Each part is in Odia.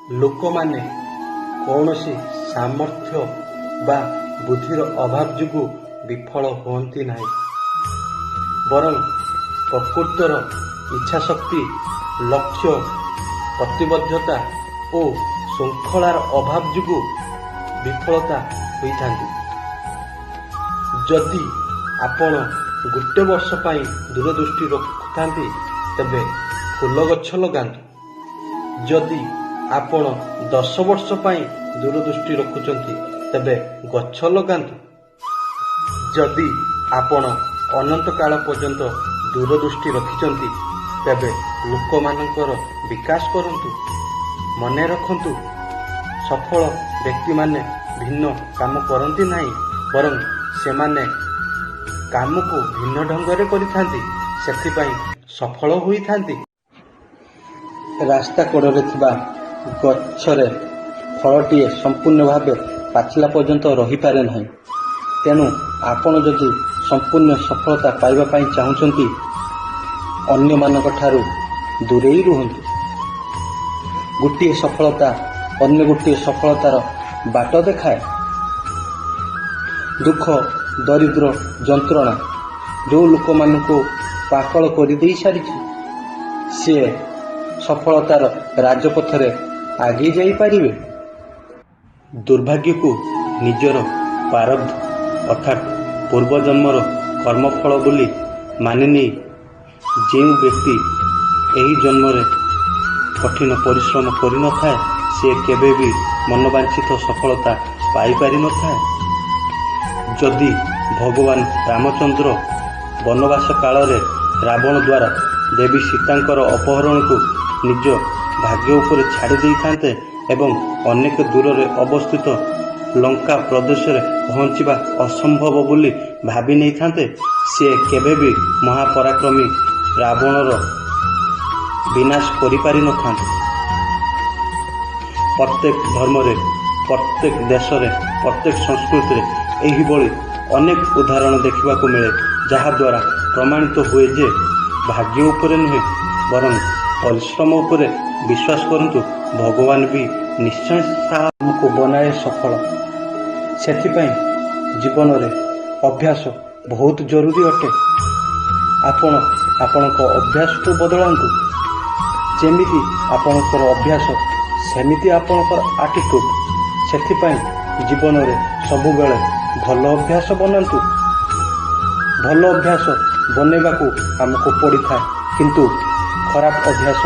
ଲୋକମାନେ କୌଣସି ସାମର୍ଥ୍ୟ ବା ବୁଦ୍ଧିର ଅଭାବ ଯୋଗୁଁ ବିଫଳ ହୁଅନ୍ତି ନାହିଁ, ବରଂ ପ୍ରକୃତର ଇଚ୍ଛାଶକ୍ତି, ଲକ୍ଷ୍ୟ, ପ୍ରତିବଦ୍ଧତା ଓ ଶୃଙ୍ଖଳାର ଅଭାବ ଯୋଗୁଁ ବିଫଳତା ହୋଇଥାନ୍ତି। ଯଦି ଆପଣ ଗୋଟେ ବର୍ଷ ପାଇଁ ଦୂରଦୃଷ୍ଟି ରଖୁଥାନ୍ତି, ତେବେ ଫୁଲ ଗଛ ଲଗାନ୍ତୁ। ଯଦି ଆପଣ 10 ବର୍ଷ ପାଇଁ ଦୂରଦୃଷ୍ଟି ରଖୁଛନ୍ତି, ତେବେ ଗଛ ଲଗାନ୍ତୁ। ଯଦି ଆପଣ ଅନନ୍ତ କାଳ ପର୍ଯ୍ୟନ୍ତ ଦୂରଦୃଷ୍ଟି ରଖିଛନ୍ତି, ତେବେ ଲୋକମାନଙ୍କର ବିକାଶ କରନ୍ତୁ। ମନେ ରଖନ୍ତୁ, ସଫଳ ବ୍ୟକ୍ତିମାନେ ଭିନ୍ନ କାମ କରନ୍ତି ନାହିଁ, ବରଂ ସେମାନେ କାମକୁ ଭିନ୍ନ ଢଙ୍ଗରେ କରିଥାନ୍ତି, ସେଥିପାଇଁ ସଫଳ ହୋଇଥାନ୍ତି। ରାସ୍ତା କଡ଼ରେ ଥିବା ଗଛରେ ଫଳଟିଏ ସମ୍ପୂର୍ଣ୍ଣ ଭାବେ ପାଚିଲା ପର୍ଯ୍ୟନ୍ତ ରହିପାରେ ନାହିଁ। ତେଣୁ ଆପଣ ଯଦି ସମ୍ପୂର୍ଣ୍ଣ ସଫଳତା ପାଇବା ପାଇଁ ଚାହୁଁଛନ୍ତି, ଅନ୍ୟମାନଙ୍କ ଠାରୁ ଦୂରେଇ ରୁହନ୍ତୁ। ଗୋଟିଏ ସଫଳତା ଅନ୍ୟ ଗୋଟିଏ ସଫଳତାର ବାଟ ଦେଖାଏ। ଦୁଃଖ, ଦରିଦ୍ର, ଯନ୍ତ୍ରଣା ଯେଉଁ ଲୋକମାନଙ୍କୁ ପାକଳ କରିଦେଇ ସାରିଛି, ସିଏ ସଫଳତାର ରାଜପଥରେ ଆଗେଇ ଯାଇପାରିବେ। ଦୁର୍ଭାଗ୍ୟକୁ ନିଜର ପ୍ରାରବ୍ଧ ଅର୍ଥାତ୍ ପୂର୍ବଜନ୍ମର କର୍ମଫଳ ବୋଲି ମାନିନେଇ ଯେଉଁ ବ୍ୟକ୍ତି ଏହି ଜନ୍ମରେ କଠିନ ପରିଶ୍ରମ କରିନଥାଏ, ସେ କେବେ ବି ମନବାଞ୍ଛିତ ସଫଳତା ପାଇପାରିନଥାଏ। ଯଦି ଭଗବାନ ରାମଚନ୍ଦ୍ର ବନବାସ କାଳରେ ରାବଣ ଦ୍ୱାରା ଦେବୀ ସୀତାଙ୍କର ଅପହରଣକୁ ନିଜ ଭାଗ୍ୟ ଉପରେ ଛାଡ଼ି ଦେଇଥାନ୍ତେ ଏବଂ ଅନେକ ଦୂରରେ ଅବସ୍ଥିତ ଲଙ୍କା ପ୍ରଦେଶରେ ପହଞ୍ଚିବା ଅସମ୍ଭବ ବୋଲି ଭାବି ନେଇଥାନ୍ତେ, ସିଏ କେବେ ବି ମହାପରାକ୍ରମୀ ରାବଣର ବିନାଶ କରିପାରିନଥାନ୍ତେ। ପ୍ରତ୍ୟେକ ଧର୍ମରେ, ପ୍ରତ୍ୟେକ ଦେଶରେ, ପ୍ରତ୍ୟେକ ସଂସ୍କୃତିରେ ଏହିଭଳି ଅନେକ ଉଦାହରଣ ଦେଖିବାକୁ ମିଳେ, ଯାହାଦ୍ୱାରା ପ୍ରମାଣିତ ହୁଏ ଯେ ଭାଗ୍ୟ ଉପରେ ନୁହେଁ, ବରଂ ପରିଶ୍ରମ ଉପରେ ବିଶ୍ୱାସ କରନ୍ତୁ, ଭଗବାନ ବି ନିଶ୍ଚୟ ଆମକୁ ବନାଏ ସଫଳ। ସେଥିପାଇଁ ଜୀବନରେ ଅଭ୍ୟାସ ବହୁତ ଜରୁରୀ ଅଟେ। ଆପଣ ଆପଣଙ୍କ ଅଭ୍ୟାସକୁ ବଦଳାନ୍ତୁ। ଯେମିତି ଆପଣଙ୍କର ଅଭ୍ୟାସ, ସେମିତି ଆପଣଙ୍କର ଆଟିଟ୍ୟୁଡ଼। ସେଥିପାଇଁ ଜୀବନରେ ସବୁବେଳେ ଭଲ ଅଭ୍ୟାସ ବନାନ୍ତୁ। ଭଲ ଅଭ୍ୟାସ ବନେଇବାକୁ ଆମକୁ ପଡ଼ିଥାଏ, କିନ୍ତୁ ଖରାପ ଅଭ୍ୟାସ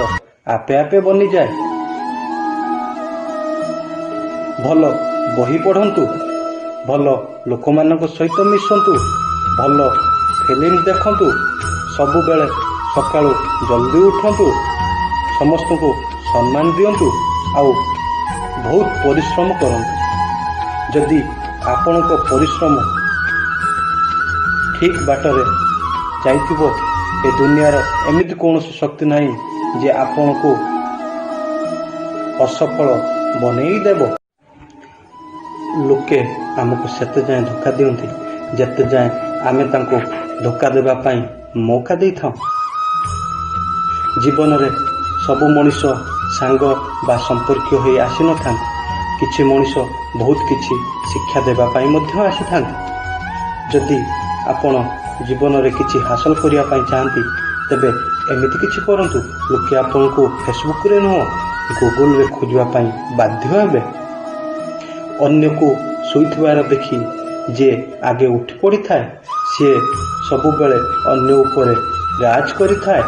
ଆପେ ଆପେ ବନିଯାଏ। ଭଲ ବହି ପଢ଼ନ୍ତୁ, ଭଲ ଲୋକମାନଙ୍କ ସହିତ ମିଶନ୍ତୁ, ଭଲ ଫିଲ୍ମ ଦେଖନ୍ତୁ, ସବୁବେଳେ ସକାଳୁ ଜଲ୍ଦି ଉଠନ୍ତୁ, ସମସ୍ତଙ୍କୁ ସମ୍ମାନ ଦିଅନ୍ତୁ ଆଉ ବହୁତ ପରିଶ୍ରମ କରନ୍ତୁ। ଯଦି ଆପଣଙ୍କ ପରିଶ୍ରମ ଠିକ୍ ବାଟରେ ଯାଇଥିବ, ଏ ଦୁନିଆର ଏମିତି କୌଣସି ଶକ୍ତି ନାହିଁ ଯେ ଆପଣଙ୍କୁ ଅସଫଳ ବନେଇ ଦେବ। ଲୋକେ ଆମକୁ ସେତେ ଯାଏଁ ଧୋକା ଦିଅନ୍ତି, ଯେତେ ଯାଏଁ ଆମେ ତାଙ୍କୁ ଧୋକା ଦେବା ପାଇଁ ମୌକା ଦେଇଥାଉ। ଜୀବନରେ ସବୁ ମଣିଷ ସାଙ୍ଗ ବା ସମ୍ପର୍କୀୟ ହୋଇ ଆସିନଥାନ୍ତି। କିଛି ମଣିଷ ବହୁତ କିଛି ଶିକ୍ଷା ଦେବା ପାଇଁ ମଧ୍ୟ ଆସିଥାନ୍ତି। ଯଦି ଆପଣ ଜୀବନରେ କିଛି ହାସଲ କରିବା ପାଇଁ ଚାହାନ୍ତି, ତେବେ ଏମିତି କିଛି କରନ୍ତୁ, ଲୋକେ ଆପଣଙ୍କୁ ଫେସବୁକରେ ନୁହଁ, ଗୁଗୁଲରେ ଖୋଜିବା ପାଇଁ ବାଧ୍ୟ ହେବେ। ଅନ୍ୟକୁ ଶୋଇଥିବାର ଦେଖି ଯିଏ ଆଗେ ଉଠି ପଡ଼ିଥାଏ, ସିଏ ସବୁବେଳେ ଅନ୍ୟ ଉପରେ ରାଜ କରିଥାଏ।